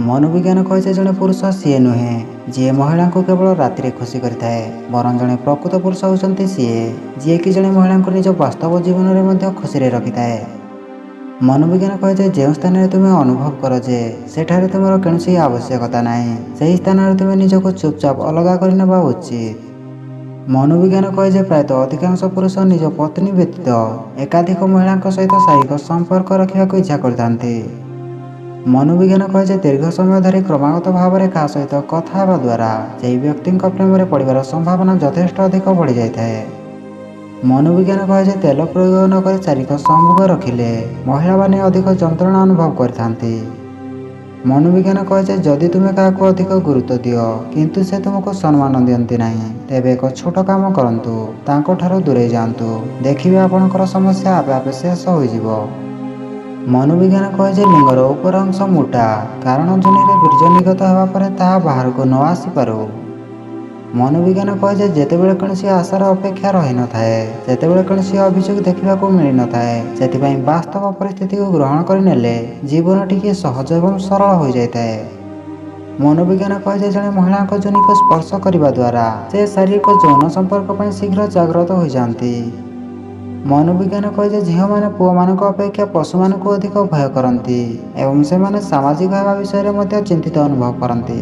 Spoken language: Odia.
ମନୋବିଜ୍ଞାନ କହେ ଯେ ଜଣେ ପୁରୁଷ ସିଏ ନୁହେଁ ଯିଏ ମହିଳାଙ୍କୁ କେବଳ ରାତିରେ ଖୁସି କରିଥାଏ, ବରଂ ଜଣେ ପ୍ରକୃତ ପୁରୁଷ ହେଉଛନ୍ତି ସିଏ ଯିଏକି ଜଣେ ମହିଳାଙ୍କୁ ନିଜ ବାସ୍ତବ ଜୀବନରେ ମଧ୍ୟ ଖୁସିରେ ରଖିଥାଏ। ମନୋବିଜ୍ଞାନ କହେ ଯେ ଯେଉଁ ସ୍ଥାନରେ ତୁମେ ଅନୁଭବ କର ଯେ ସେଠାରେ ତୁମର କୌଣସି ଆବଶ୍ୟକତା ନାହିଁ, ସେହି ସ୍ଥାନରେ ତୁମେ ନିଜକୁ ଚୁପଚାପ ଅଲଗା କରିନେବା ଉଚିତ। ମନୋବିଜ୍ଞାନ କହେ ଯେ ପ୍ରାୟତଃ ଅଧିକାଂଶ ପୁରୁଷ ନିଜ ପତ୍ନୀ ବ୍ୟତୀତ ଏକାଧିକ ମହିଳାଙ୍କ ସହିତ ଶାରୀରିକ ସମ୍ପର୍କ ରଖିବାକୁ ଇଚ୍ଛା କରିଥାନ୍ତି। ମନୋବିଜ୍ଞାନ କହେ ଯେ ଦୀର୍ଘ ସମୟ ଧରି କ୍ରମାଗତ ଭାବରେ କାହା ସହିତ କଥା ହେବା ଦ୍ୱାରା ସେହି ବ୍ୟକ୍ତିଙ୍କ ପ୍ରେମରେ ପଡ଼ିବାର ସମ୍ଭାବନା ଯଥେଷ୍ଟ ଅଧିକ ବଢ଼ିଯାଇଥାଏ। ମନୋବିଜ୍ଞାନ କହେ ଯେ ତେଲ ପ୍ରୟୋଗ ନକରି ଶାରୀରିକ ସମ୍ଭୋଗ ରଖିଲେ ମହିଳାମାନେ ଅଧିକ ଯନ୍ତ୍ରଣା ଅନୁଭବ କରିଥାନ୍ତି। ମନୋବିଜ୍ଞାନ କହେ ଯେ ଯଦି ତୁମେ କାହାକୁ ଅଧିକ ଗୁରୁତ୍ୱ ଦିଅ କିନ୍ତୁ ସେ ତୁମକୁ ସମ୍ମାନ ଦିଅନ୍ତି ନାହିଁ, ତେବେ ଏକ ଛୋଟ କାମ କରନ୍ତୁ, ତାଙ୍କଠାରୁ ଦୂରେଇ ଯାଆନ୍ତୁ। ଦେଖିବେ ଆପଣଙ୍କର ସମସ୍ୟା ଆପେ ଆପେ ଶେଷ ହୋଇଯିବ। ମନୋବିଜ୍ଞାନ କହେ ଯେ ଲିଙ୍ଗର ଉପର ଅଂଶ ମୋଟା, କାରଣ ଯୋନିରେ ବୀର୍ଯ୍ୟ ନିର୍ଗତ ହେବା ପରେ ତାହା ବାହାରକୁ ନ ଆସିପାରୁ। ମନୋବିଜ୍ଞାନ କହେ ଯେ ଯେତେବେଳେ କୌଣସି ଆଶାର ଅପେକ୍ଷା ରହିନଥାଏ, ସେତେବେଳେ କୌଣସି ଅଭିଯୋଗ ଦେଖିବାକୁ ମିଳିନଥାଏ। ସେଥିପାଇଁ ବାସ୍ତବ ପରିସ୍ଥିତିକୁ ଗ୍ରହଣ କରିନେଲେ ଜୀବନ ଟିକିଏ ସହଜ ଏବଂ ସରଳ ହୋଇଯାଇଥାଏ। ମନୋବିଜ୍ଞାନ କହେ ଯେ ଜଣେ ମହିଳାଙ୍କ ଯୋନିକୁ ସ୍ପର୍ଶ କରିବା ଦ୍ୱାରା ସେ ଶାରୀରିକ ଯୌନ ସମ୍ପର୍କ ପାଇଁ ଶୀଘ୍ର ଜାଗ୍ରତ ହୋଇଯାଆନ୍ତି। ମନୋବିଜ୍ଞାନ କହେ ଯେ ଝିଅମାନେ ପୁଅମାନଙ୍କ ଅପେକ୍ଷା ପଶୁମାନଙ୍କୁ ଅଧିକ ଭୟ କରନ୍ତି ଏବଂ ସେମାନେ ସାମାଜିକ ହେବା ବିଷୟରେ ମଧ୍ୟ ଚିନ୍ତିତ ଅନୁଭବ କରନ୍ତି।